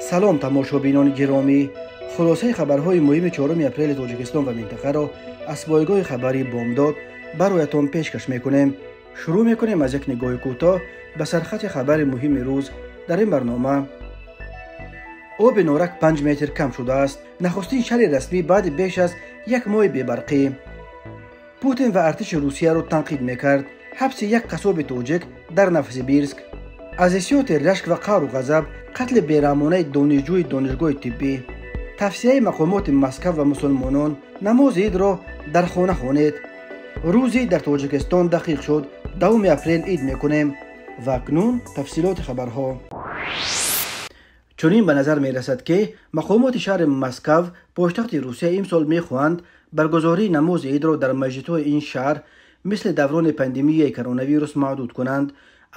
Салом, тамошобинони гиромӣ. Хулосаи хабарҳои муҳими 4 апрели Тоҷикистон ва минтақаро аз пойгоҳи хабарии Бомдод бароятон пешкаш мекунем. Шурӯъ мекунем аз як нигоҳи кӯтоҳ ба сархати хабари муҳими рӯз дар ин барнома. Оби Норак 5 метр кам шудааст. Нахустин шаҳри расмӣ баъди беш аз як моҳи бебарқӣ. Путин ва артиши Русияро танқид мекард. Ҳабси як қассоби тоҷик дар Новосибирск. Аз ҳиссиёти рашк ва қаҳру ғазаб қатли бераҳмонаи донишҷӯи донишгоҳи тиббӣ. Тавсияи мақомоти Москав ва мусулмонон: намози идро дар хона хонед. Рӯзи дар Тоҷикистон дақиқ шуд. 10 апрел ид мекунем. Ва акнун тафсилоти хабарҳо. Чунин ба назар мерасад, ки мақомоти шаҳри Москав, пойтахти Русия, имсол мехоҳанд баргузории намози идро дар масҷидҳои ин шаҳр мисли даврони пандемияи коронавирус маҳдуд кунанд.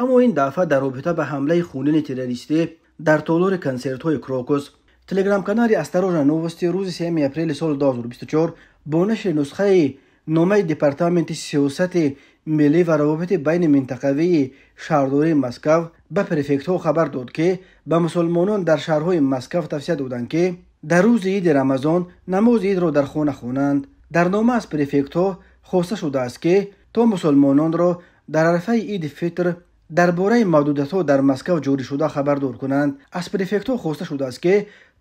Аммо ин дафъа дар робита ба ҳамлаи хунини террористӣ дар толори консертҳои Крокус. Телеграм-канали «Осторожно, новости» рӯзи 3 апрели соли 2024 бо нашри нусхаи номаи Департаменти сиёсати миллӣ ва равобити байни минтақавии шаҳрдории Москав ба префектҳо хабар дод, ки ба мусулмонон дар шаҳрҳои Москав тавсия доданд, ки дар рӯзи иди Рамазон намози идро дар хона хонанд. Дар нома аз префектҳо хоста шудааст, ки то мусулмононро дар арафаи иди фитр дар бораи маҳдудиятҳо дар Москав ҷорӣшуда хабардор кунанд. Аз префектҳо хоста шудааст, ки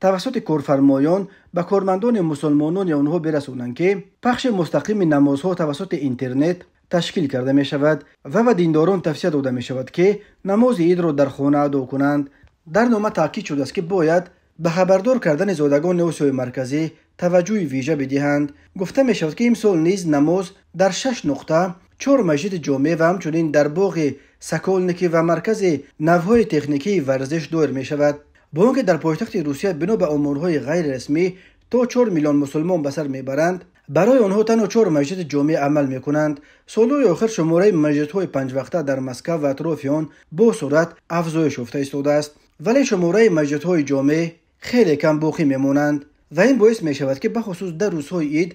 тавассути корфармоён ба кормандони мусулмонони онҳо бирасонанд, ки пахши мустақими намозҳо тавассути интернет ташкил карда мешавад ва ба диндорон тавсия дода мешавад, ки намози идро дар хона адо кунанд. Дар нома таъкид шудааст, ки бояд ба хабардор кардани зодагони Осиёи Марказӣ таваҷҷӯҳи вижа бидиҳанд. Гуфта мешавад, ки имсол низ намоз дар 6 нуқта, 4 масҷиди ҷомеъ ва ҳамчунин дар боғи Соколники ва маркази навҳои техникии варзиш доир мешавад. Бо он ки дар пойтахти Русия бино ба оморҳои ғайрирасмӣ то 4 миллион мусулмон ба сар мебаранд, барои онҳо танҳо 4 масҷиди ҷомеъ амал мекунанд. Солҳои охир шумораи масҷидҳои панҷвақта дар Москав ва атрофи он бо суръат афзоиш ёфта истодааст, вале шумораи масҷидҳои ҷомеъ хеле кам боқӣ мемонанд ва ин боис мешавад, ки бахусус дар рӯзҳои ид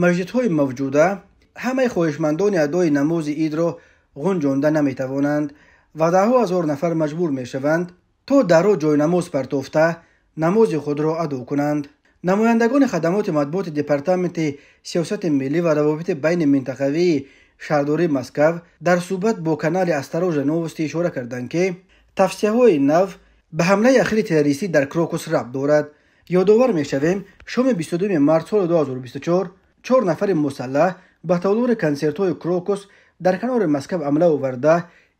масҷидҳои мавҷуда ҳамаи хоҳишмандони адои намози идро ғунҷонда наметавонанд ва даҳҳо ҳазор нафар маҷбур мешаванд то дарро ҷойнамоз партофта намози худро адо кунанд. Намояндагони хадамоти матбуоти Департаменти сиёсати миллӣ ва равобити байни минтақавии шаҳрдории Москав дар суҳбат бо канали «Осторожно, новости» ишора карданд, ки тавсияҳои нав ба ҳамлаи ахири террористӣ дар Крокус рабт дорад. Ёдовар мешавем, шоми 22 март соли 2024 4 нафари мусаллаҳ ба толори консертҳои Крокус дар канори Москав ҳамла оварда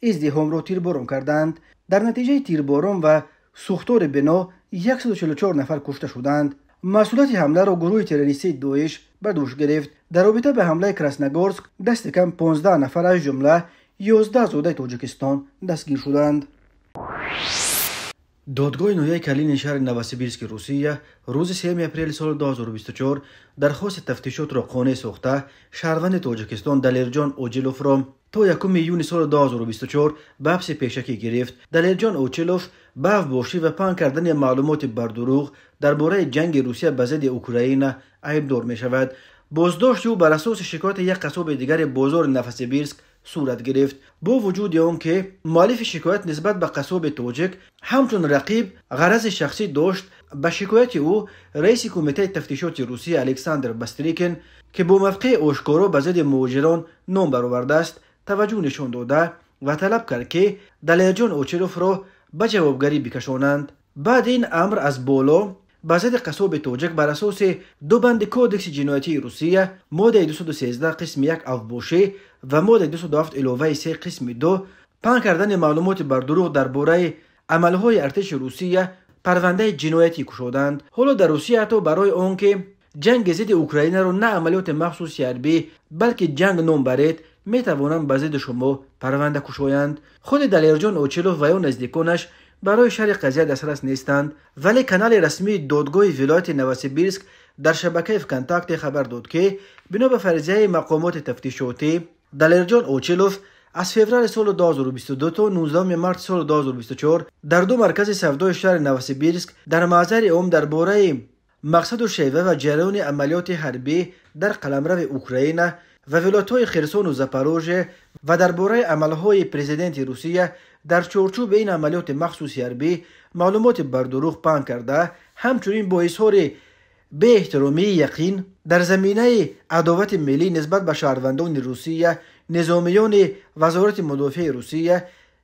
издиҳомро тирборон карданд. Дар натиҷаи тирборон ва сӯхтори бино 144 нафар кушта шуданд. Масъулияти ҳамларо гурӯҳи террористии Доиш ба дӯш гирифт. Дар робита ба ҳамлаи Красногорск дасти кам 15 нафар, аз ҷумла 11 зодаи Тоҷикистон, дастгир шуданд. Додгоҳи ноҳияи Калинин шаҳри Новосибирски Русия рӯзи 3 апрели соли 2024 дархости тафтишотро қонеъ сохта шаҳрванди Тоҷикистон Далерҷон Оҷиловро то 1 июни соли 2024 ба ҳабси пешакӣ гирифт. Далерҷон Очилов ба авбошӣ ва паҳн кардани маълумоти бардурӯғ дар бораи ҷанги Русия ба зидди Украина айбдор мешавад. Боздошти ӯ бар асоси шикояти як қассоби дигари бозори Новосибирск сурат гирифт. Бо вуҷуди он ки муаллифи шикоят нисбат ба қассоби тоҷик ҳамчун рақиб ғарази шахсӣ дошт, ба шикояти ӯ раиси кумитаи тафтишоти Русия Александр Бастрикин, ки бо мавқеи ошкоро ба зидди муҳоҷирон ном баровардааст, таваҷҷӯҳ нишон дода ва талаб кард, ки Далерҷон Очиловро ба ҷавобгарӣ бикашонанд. Баъди ин амр аз боло ба зидди қассоби тоҷик бар асоси ду банди Кодекси ҷиноятии Русия, моддаи 213 қисми 1 авбошӣ ва моддаи 207 иловаи 3 қисми 2 паҳн кардани маълумоти бардурӯғ дар бораи амалҳои артиши Русия, парвандаи ҷиноятӣ кушоданд. Ҳоло дар Русия ҳатто барои он ки ҷанги зидди Украинаро на амалиёти махсуси ҳарбӣ, балки ҷанг ном баред, метавонанд ба зидди шумо парванда кушоянд. Худи Далерҷон Очилов ва ё наздиконаш барои шарҳи қазия дастрас нестанд, вале канали расмии додгоҳи вилояти Новосибирск дар шабакаи ВКонтакте хабар дод, ки бино ба фарзияи мақомоти тафтишотӣ Далерҷон Очилов аз феврали соли 2022 то 19 марти соли 2024 дар ду маркази савдои шаҳри Новосибирск дар маъзари ом дар бораи мақсаду шева ва ҷараёни амалиёти ҳарбӣ дар қаламрави Украина ва вилоятҳои Херсону Запорожье ва дар бораи амалҳои президенти Русия дар чорчӯби ин амалиёти махсуси ҳарбӣ маълумоти бардурӯғ паҳн карда, ҳамчунин бо изҳори беэҳтиромии яқин дар заминаи адовати миллӣ нисбат ба шаҳрвандони Русия, низомиёни Вазорати мудофиаи Русия,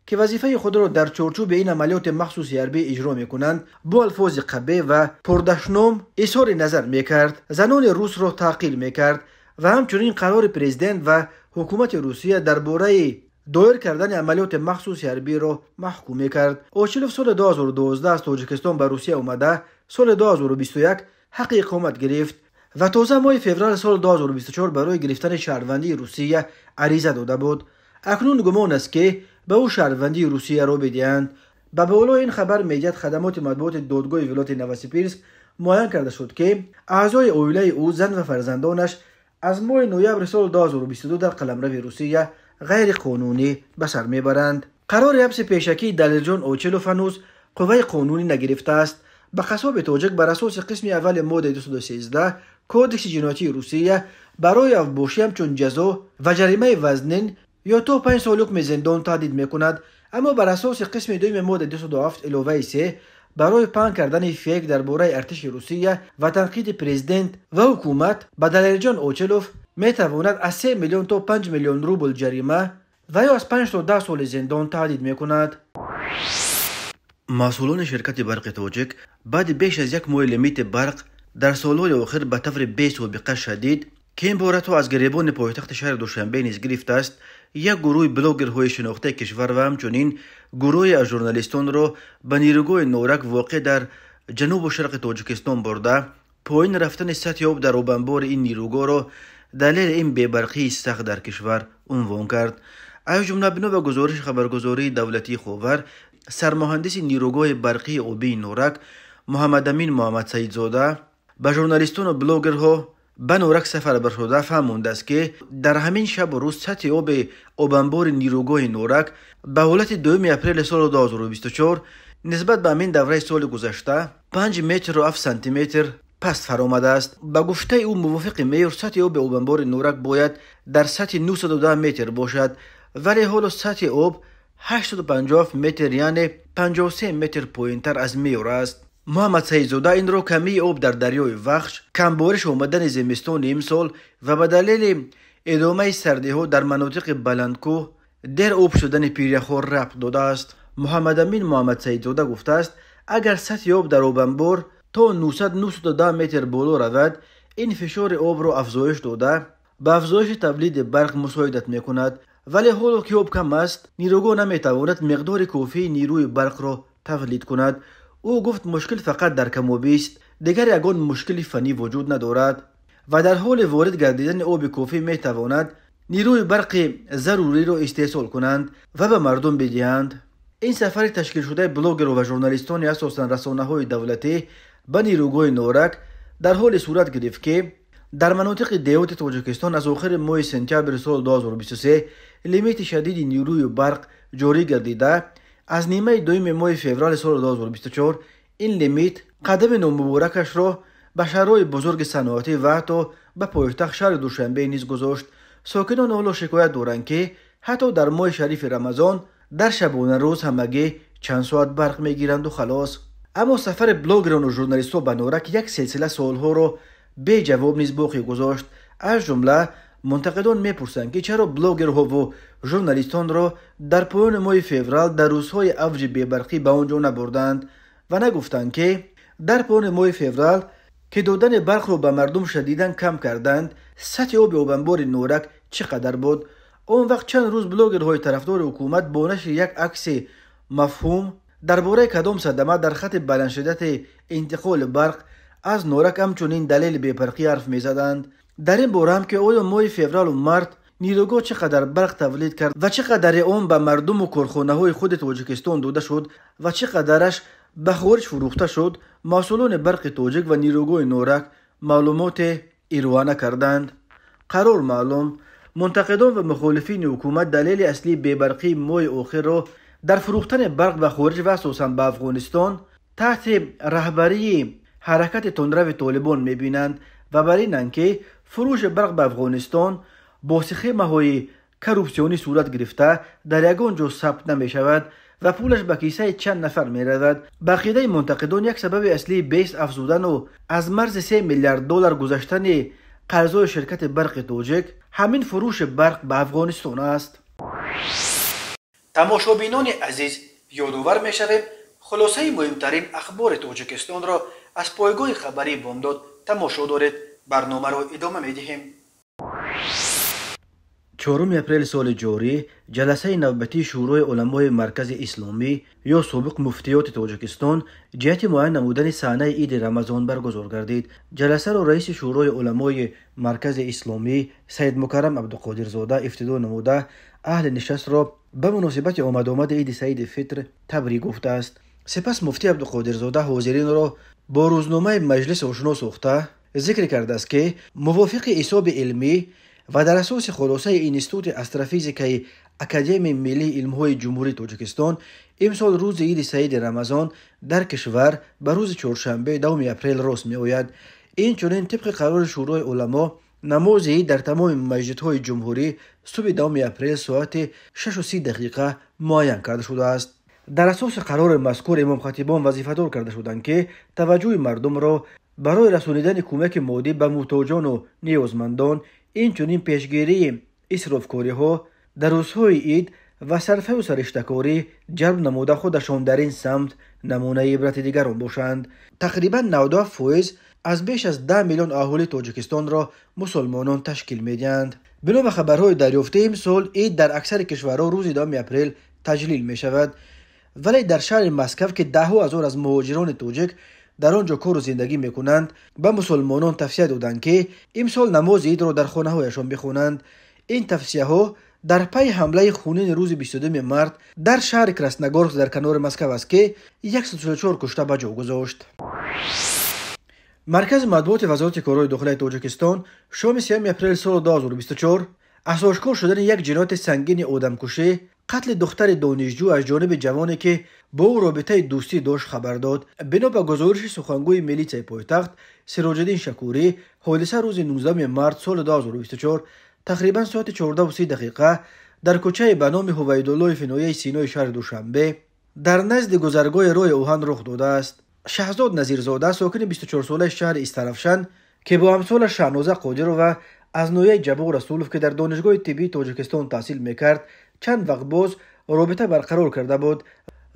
ки вазифаи худро дар чорчӯби ин амалиёти махсуси ҳарбӣ иҷро мекунанд, бо алфози қабеҳ ва пурдашном изҳори назар мекард, занони русро таъқил мекард ва ҳамчунин қарори президент ва ҳукумати Русия дар бораи доир кардани амалиёти махсуси ҳарбиро маҳкум мекард. Очилов соли 2012 аз Тоҷикистон ба Русия омада, соли 2021 ҳаққи иқомат гирифт ва тоза моҳи феврали соли 2024 барои гирифтани шаҳрвандии Русия ариза дода буд. Акнун гумон аст, ки ба ӯ шаҳрвандии Русияро бидиҳанд. Ба болои ин хабар медиҳад хадамоти матбуоти додгоҳи вилояти Новосибирск, муайян карда шуд, ки аъзои оилаи ӯ, зан ва фарзандонаш, аз моҳи ноябри соли 2022 дар қаламрави Русия ғайриқонунӣ ба сар мебаранд. Қарори ҳабси пешакии Далерҷон Очилов ҳанӯз қувваи қонунӣ нагирифтааст. Ба қассоби тоҷик бар асоси қисми аввали моддаи 213 Кодекси ҷиноятии Русия барои авбошӣ ҳамчун ҷазо ва ҷаримаи вазнин ё то 5 сол ҳукми зиндон таҳдид мекунад, аммо бар асоси қисми дуюми моддаи 207 иловаи 3 барои паҳн кардани фейк дар бораи артиши Русия ва танқиди президент ва ҳукумат ба Далерҷон Очилов метавонад аз 3 миллион то 5 миллион рубл ҷарима ва ё аз 5 то 10 соли зиндон таҳдид мекунад. Масъулони ширкати барқи тоҷик баъди беш аз як моҳи лимити барқ дар солҳои охир ба таври бесобиқа шадид, ки ин бора то аз гиребони пойтахти шаҳри Душанбе низ гирифтааст, як гурӯҳи блогерҳои шинохтаи кишвар ва ҳамчунин гурӯҳе аз журналистонро ба нерӯгоҳи Норак воқеъ дар ҷанубу шарқи Тоҷикистон бурда, поин рафтани сатҳи об дар обанбори ин нерӯгоҳро далели ин бебарқии сахт дар кишвар унвон кард. Аз ҷумла, бино ба гузориши хабаргузории давлатии Ховар, сармуҳандиси нерӯгоҳи барқии обии Норак Муҳаммадамин Муҳаммадсаидзода ба журналистону блогерҳо ба Норак сафар баршуда фаҳмондааст, ки дар ҳамин шабу рӯз сатҳи оби обанбори нерӯгоҳи Норак ба ҳолати 2 апрели соли 2024 нисбат ба ҳамин давраи соли гузашта 5 метру 7 сантиметр паст фаромадааст. Ба гуфтаи ӯ, мувофиқи меъёр сатҳи оби обанбори Норак бояд дар сатҳи 910 метр бошад, вале ҳоло сатҳи об 857 метр, яъне 53 метр поинтар аз меъёр аст. Муҳаммадсаидзода инро камии об дар дарёи Вахш, камбориш омадани зимистони имсол ва ба далели идомаи сардиҳо дар манотиқи баландкӯҳ дер об шудани пиряхҳо рабт додааст. Муҳаммадамин Муҳаммадсаидзода гуфтааст, агар сатҳи об дар обанбор то 900-910 метр боло равад, ин фишори обро афзоиш дода, ба афзоиши тавлиди барқ мусоидат мекунад, вале ҳоло ки об кам аст, нерӯгоҳ наметавонад миқдори кофии нерӯи барқро тавлид кунад. Ӯ гуфт, мушкил фақат дар камобист, дигар ягон мушкили фаннӣ вуҷуд надорад ва дар ҳоли ворид гардидани оби кофӣ метавонад нерӯи барқи заруриро истеҳсол кунанд ва ба мардум бидиҳанд. Ин сафари ташкилшудаи блогеру ва журналистони асосан расонаҳои давлатӣ ба нерӯгоҳи Норак дар ҳоле сурат гирифт, ки дар манотиқи деҳоти Тоҷикистон аз охири моҳи сентябри соли 2023 лимити шадиди нерӯи барқ ҷорӣ гардида, аз нимаи дуюми моҳи феврали соли 2024 ин лимит қадами номуборакашро ба шаҳрҳои бузурги саноатӣ ва ҳатто ба пойтахт шаҳри Душанбе низ гузошт. Сокинон ҳоло шикоят доранд, ки ҳатто дар моҳи шарифи Рамазон дар шабонарӯз ҳамагӣ чанд соат барқ мегиранду халос. Аммо сафари блогерону журналистҳо ба Норак як силсила суолҳоро беҷавоб низ боқӣ гузошт. Аз ҷумла мунтақидон мепурсанд, ки чаро блогерҳову журналистонро дар поёни моҳи феврал дар рӯзҳои авҷи бебарқӣ ба он ҷо набурданд ва нагуфтанд, ки дар поёни моҳи феврал, ки додани барқро ба мардум шадидан кам карданд, сатҳи оби обанбори Норак чӣ қадар буд. Он вақт чанд рӯз блогерҳои тарафдори ҳукумат бо нашри як акси мафҳум дар бораи кадом садама дар хатти баландшиддати интиқоли барқ аз Норак ҳамчунин далели бебарқӣ ҳарф мезаданд. Дар ин бора ҳам, ки оё моҳи февралу март нерӯгоҳ чӣ қадар барқ тавлид кард ва чӣ қадаре он ба мардуму корхонаҳои худи Тоҷикистон дода шуд ва чӣ қадараш ба хориҷ фурӯхта шуд, масъулони барқи тоҷик ва нерӯгоҳи Норак маълумоте ироа накарданд. Қарор маълум, мунтақидон ва мухолифини ҳукумат далели аслии бебарқии моҳи охирро дар фурӯхтани барқ ба хориҷ ва асосан ба Афғонистон таҳти раҳбарии ҳаракати тундрави Толибон мебинанд ва бар инанд, ки фурӯши барқ ба Афғонистон бо схемаҳои коррупсионӣ сурат гирифта дар ягон ҷо сабт намешавад ва пулаш ба кисаи чанд нафар меравад. Ба ақидаи мунтақидон, як сабаби аслии бест афзудану аз марзи 3 миллиард доллар гузаштани қарзҳои ширкати барқи тоҷик ҳамин фурӯши барқ ба Афғонистон аст. Тамошобинони азиз, ёдовар мешавем, хулосаи муҳимтарин ахбори Тоҷикистонро аз пойгоҳи хабарии Бомдод тамошо доред. Барномаро идома медиҳем. 4 апрели соли ҷорӣ ҷаласаи навбатии Шӯрои уламои Маркази Исломӣ ё собиқ муфтиёти Тоҷикистон ҷиҳати муайян намудани саҳнаи иди Рамазон баргузор гардид. Ҷаласаро раиси Шӯрои уламои Маркази Исломӣ Саидмукаррам Абдуқодирзода ифтидоҳ намуда, аҳли нишастро ба муносибати омадомади иди Саиди Фитр табрик гуфтааст. Сипас муфтӣ Абдуқодирзода ҳозиринро бо рӯзномаи маҷлис ошно сохта, зикр кардааст, ки мувофиқи ҳисоби илмӣ ва дар асоси хулосаи Институти астрофизикаи Академияи миллии илмҳои Ҷумҳурии Тоҷикистон имсол рӯзи иди Саиди Рамазон дар кишвар ба рӯзи чоршанбе 10 апрел рост меояд. Инчунин тибқи қарори Шӯрои уламо намози ид дар тамоми маҷлисҳои ҷумҳурӣ субҳи 10 апрел соати 6:30 муайян карда шудааст. Дар асоси қарори мазкур имомхатибон вазифадор карда шуданд, ки таваҷҷӯҳи мардумро барои расонидани кӯмаки моддӣ ба муҳтоҷону ниёзмандон, инчунин пешгирии исрофкориҳо дар рӯзҳои ид ва сарфаю сариштакорӣ ҷалб намуда, худашон дар ин самт намунаи ибрати дигарон бошанд. Тақрибан 92% аз беш аз 10 миллион аҳолии Тоҷикистонро мусулмонон ташкил медиҳанд. Бино ба хабарҳои дарёфтӣ, имсол ид дар аксари кишварҳо рӯзи 10 апрел таҷлил мешавад, вале дар шаҳри Москав, ки даҳҳо ҳазор аз муҳоҷирони тоҷик дар он ҷо кору зиндагӣ мекунанд, ба мусулмонон тавсия доданд, ки имсол намози идро дар хонаҳояшон бихонанд. Ин тавсияҳо дар пайи ҳамлаи хунини рӯзи 22 март дар шаҳри Красногорск дар канори Москав аст, ки 144 кушта ба ҷо гузошт. Маркази матбуоти Вазорати корҳои дохилаи Тоҷикистон шоми 3 апрели соли 2024 аз ошкор шудани як ҷинояти сангини одамкушӣ, қатли духтари донишҷӯ аз ҷониби ҷавоне, ки бо ӯ робитаи дӯстӣ дошт, хабар дод. Бино ба гузориши сухангӯи милитсияи пойтахт Сироҷиддин Шакурӣ, ҳодиса рӯзи 19 март соли 2024 тақрибан соати 14:30 дар кӯчаи ба номи Ҳувайдуллоеви ноҳияи Синои шаҳри Душанбе дар назди гузаргоҳи роҳи оҳан рух додааст. Шаҳзод Назирзода, сокини 24-солаи шаҳри Истаравшан, ки бо ҳамсолаш Шаҳноза Қодирова аз ноҳияи Ҷаббор Расулов, ки дар Донишгоҳи тиббии Тоҷикистон таҳсил мекард, чанд вақт боз робита барқарор карда буд,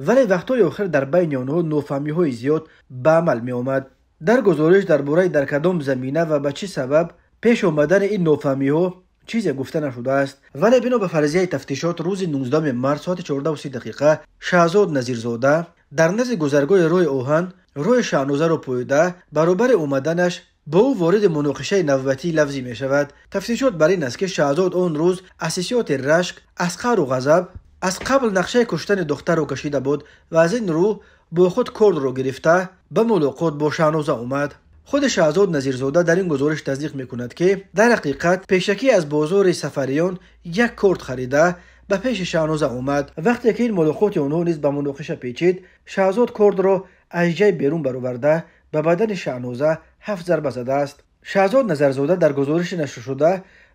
вале вақтҳои охир дар байни онҳо нофаҳмиҳои зиёд ба амал меомад. Дар гузориш дар бораи дар кадом замина ва ба чӣ сабаб пеш омадани ин нофаҳмиҳо чизе гуфта нашудааст, вале бино ба фарзияи тафтишот рӯзи 19 март соати 14:30 Шаҳзод Назирзода дар назди гузаргоҳи роҳи оҳан роҳи Шаҳнозаро поида, баробари омаданаш бо ӯ вориди муноқишаи навбатии лафзӣ мешавад. Тафтишот бар ин аст, ки Шаҳзод он рӯз аз ҳиссиёти рашк, аз қаҳру ғазаб аз қабл нақшаи куштани духтарро кашида буд ва аз ин рӯ бо худ кордро гирифта ба мулоқот бо Шаҳноза омад. Худи Шаҳзод Назирзода дар ин гузориш тасдиқ мекунад, ки дар ҳақиқат пешакӣ аз бозори Сафариён як корд харида ба пеши Шаҳноза омад. Вақте ки ин мулоқоти онҳо низ ба муноқиша печид, Шаҳзод кордро аз ҷайб берун бароварда ба бадани Шаҳноза 7 зарба задааст. Шаҳзод Назарзода дар гузориши нашршуда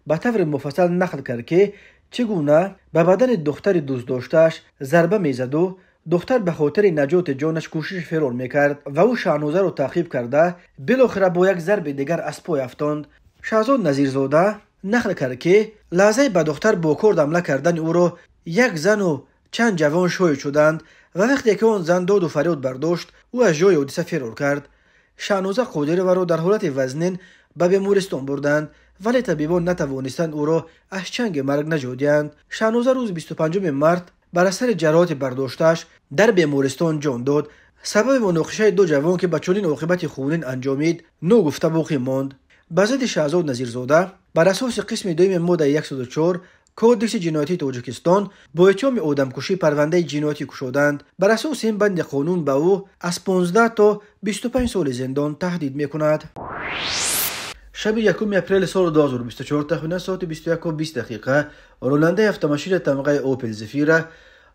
ба таври муфассал нақл кард, ки чӣ гуна ба бадани духтари дӯстдоштааш зарба мезаду духтар ба хотири наҷоти ҷонаш кӯшиши фирор мекард ва ӯ Шаҳнозаро таъқиб карда билохира бо як зарби дигар аз пой афтонд. Шаҳзод Назирзода нақл кард, ки лаҳзаи ба духтар бо корд ҳамла кардани ӯро як зану чанд ҷавон шоҳид шуданд ва вақте ки он зан доду фарёд бардошт, ӯ аз ҷои ҳодиса фирор кард. Шаҳноза Қодироваро дар ҳолати вазнин ба бемористон бурданд, вале табибон натавонистанд ӯро аз чанги марг наҷот диҳанд. Шаҳноза рӯзи 25 март бар асари ҷароҳати бардоштааш дар бемористон ҷон дод. Сабаби муноқишаи ду ҷавон, ки ба чунин оқибати хунин анҷомид, ногуфта боқӣ монд. Ба зидди Шаҳзод Назирзода бар асоси қисми дуюми моддаи 104 Кодекси ҷиноятии Тоҷикистон бо иттиҳоми одамкушӣ парвандаи ҷиноятӣ кушоданд. Бар асоси ин банди қонун ба ӯ аз 15 то 25 соли зиндон таҳдид мекунад. Шаби 1 апрели соли 2024 тахминан соати 21:20 ронандаи автомошини тамғаи Опел Зефира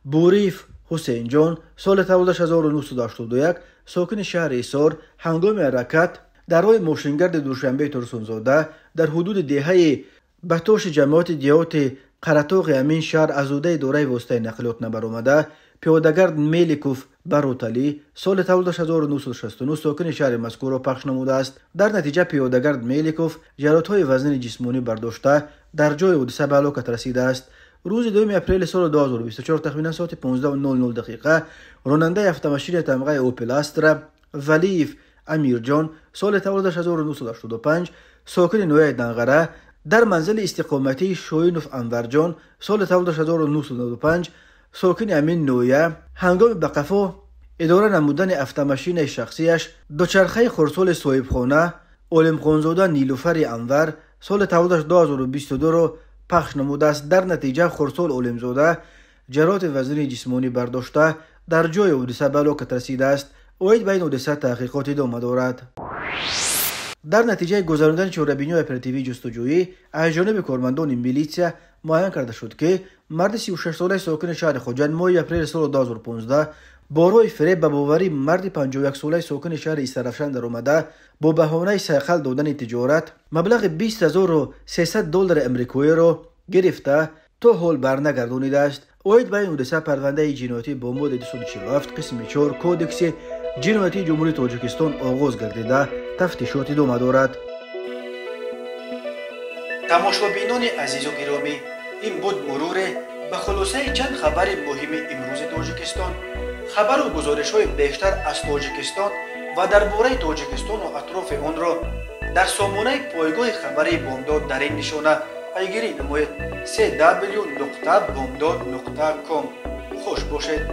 Буриев Ҳусейнҷон, соли таваллудаш 1981, сокини шаҳри Ҳисор, ҳангоми ҳаракат дар роҳи мошингарди Душанбеи Турсунзода дар ҳудуди деҳаи ба тоши ҷамоати деҳоти Қаратоғи ҳамин шаҳр аз ҳудуди идораи воситаи нақлиёт набаромада, пиёдагард Меликов Бароталӣ соли таваллудаш 1969 сокини шаҳри мазкурро пахш намудааст. Дар натиҷа пиёдагард Меликов ҷароҳатҳои вазнини ҷисмонӣ бардошта дар ҷои ҳодиса ба ҳалокат расидааст. Рӯзи 2 апрели соли 2024 тахминан соати 15:00 дақиқа ронандаи автомашинаи тамғаи Opel Astra Валиев Амирҷон соли таваллудаш 1985 сокини ноҳияи Данғара дар манзили истиқоматии Шоинов Анварҷон соли таваллудаш 1995 сокини ҳамин ноҳия ҳангоми ба қафо идора намудани автомашинаи шахсияш дучархаи хурдсоли соҳибхона Олимхонзода Нилуфари Анвар соли таваллудаш 2022-ро пахш намудааст. Дар натиҷа хурдсол Олимзода ҷароҳати вазнини ҷисмонӣ бардошта дар ҷои ҳодиса ба ҳалокат расидааст. Оид ба ин ҳодиса таҳқиқот идома дорад. Дар натиҷаи гузарондани чорабиниҳои оперативии ҷустуҷӯӣ аз ҷониби кормандони милитсия муайян карда шуд, ки марди 36-солаи сокини шаҳри Хуҷанд моҳи апрели соли 2015 бо роҳи фиреб ба боварии марди 51-солаи сокини шаҳри Истаравшан даромада бо баҳонаи сайқал додани тиҷорат маблағи 20 300 доллари амрикоиро гирифта то ҳол барнагардонидааст. Оид ба ин ҳодиса парвандаи ҷиноятӣ бо моддаи 247 қисми 4 Кодекси ҷиноятии Ҷумҳурии Тоҷикистон оғоз гардида, тафтишот идома дорад. Тамошобинони азизу гиромӣ, ин буд муруре ба хулосаи чанд хабари муҳими имрӯзи Тоҷикистон. Хабару гузоришҳои бештар аз Тоҷикистон ва дар бораи Тоҷикистону атрофи онро дар сомонаи пойгоҳи хабарии Бомдод дар ин нишона пайгирӣ намоед: cw.bomdod.com. Хуш бошед.